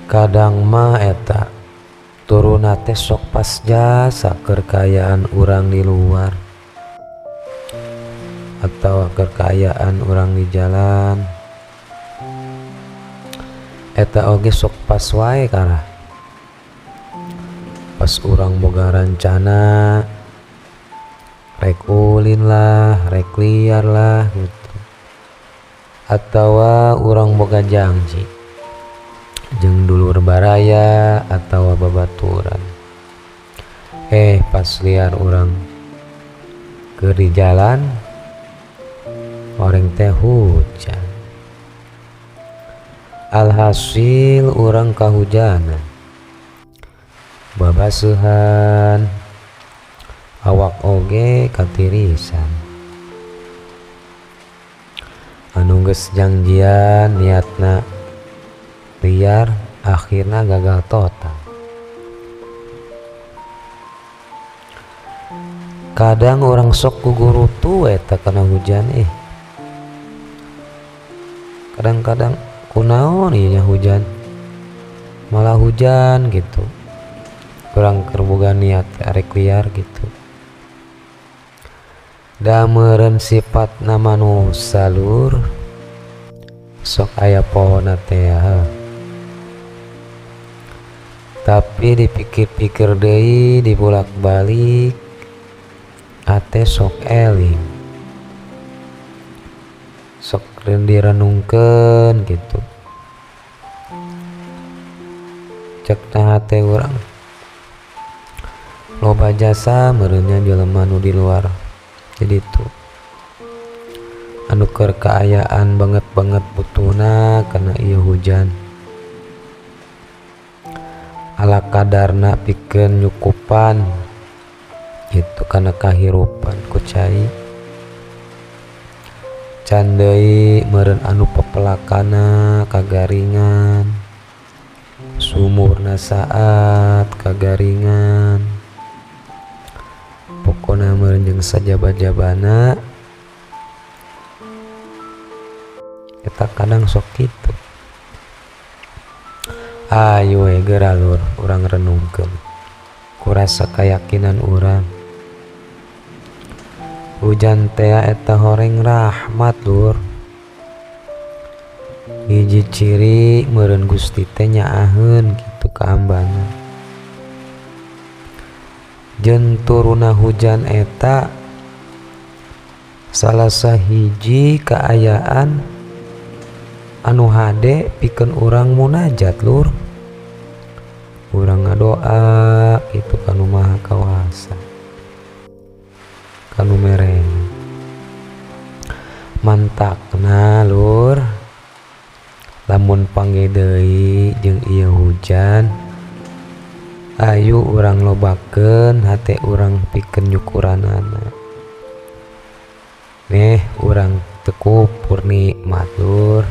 Kadang mah eta turunna teh sok pas jasa keur kaayaan urang di luar atau keur kaayaan urang di jalan, eta oge sok pas wae karah pas urang boga rencana rek ulin lah, rek liar lah gitu, atawa urang boga janji jeung dulur baraya atawa babaturan, pas liar urang keur di jalan horeng teh hujan. Alhasil urang kahujanan, babaseuhan, awak oge katirisan. Anu geus janjian niatna liar akhirna gagal total. Kadang urang sok gugurutu eta kana hujan ih. Kadang-kadang kunaon ieu nya hujan, malah hujan gitu. Urang keur boga niat arek liar gitu. Da meureun sifatna manusa lur, sok aya pohona teh. Tapi dipikir-pikir deui, dibulak-balik, ate sok eling, sok direnungkeun gitu. Cek tah hate urang loba jasa meureunnya jelema nu di luar. Jadi itu anu keur kaayaan banget-banget butuhna kana ieu hujan, ala kadarna pikeun nyukupan gitu kana kahirupan ku cai. Can deui meureun anu pepelakana kagaringan, sumurna saat kagaringan, pokona meureun jeung sajaba-jabana eta kadang sok kitu. Ayo we geura lur urang renungkeun kurasa keyakinan urang, hujan teh eta horeng rahmat lur. Hiji ciri meureun Gusti teh nyaaheun kitu kaambana. Jeung turuna hujan eta salah sahiji kaayaan anu hade pikeun urang munajat lur. Urang ngadoa kitu ka Nu Maha Kawasa, ka Nu Merena. Mantakna lur, lamun panggih deui jeung ieu hujan, ayu urang lobakeun hate urang pikeun nyukuranana. Neh urang teu kupur nikmat lur.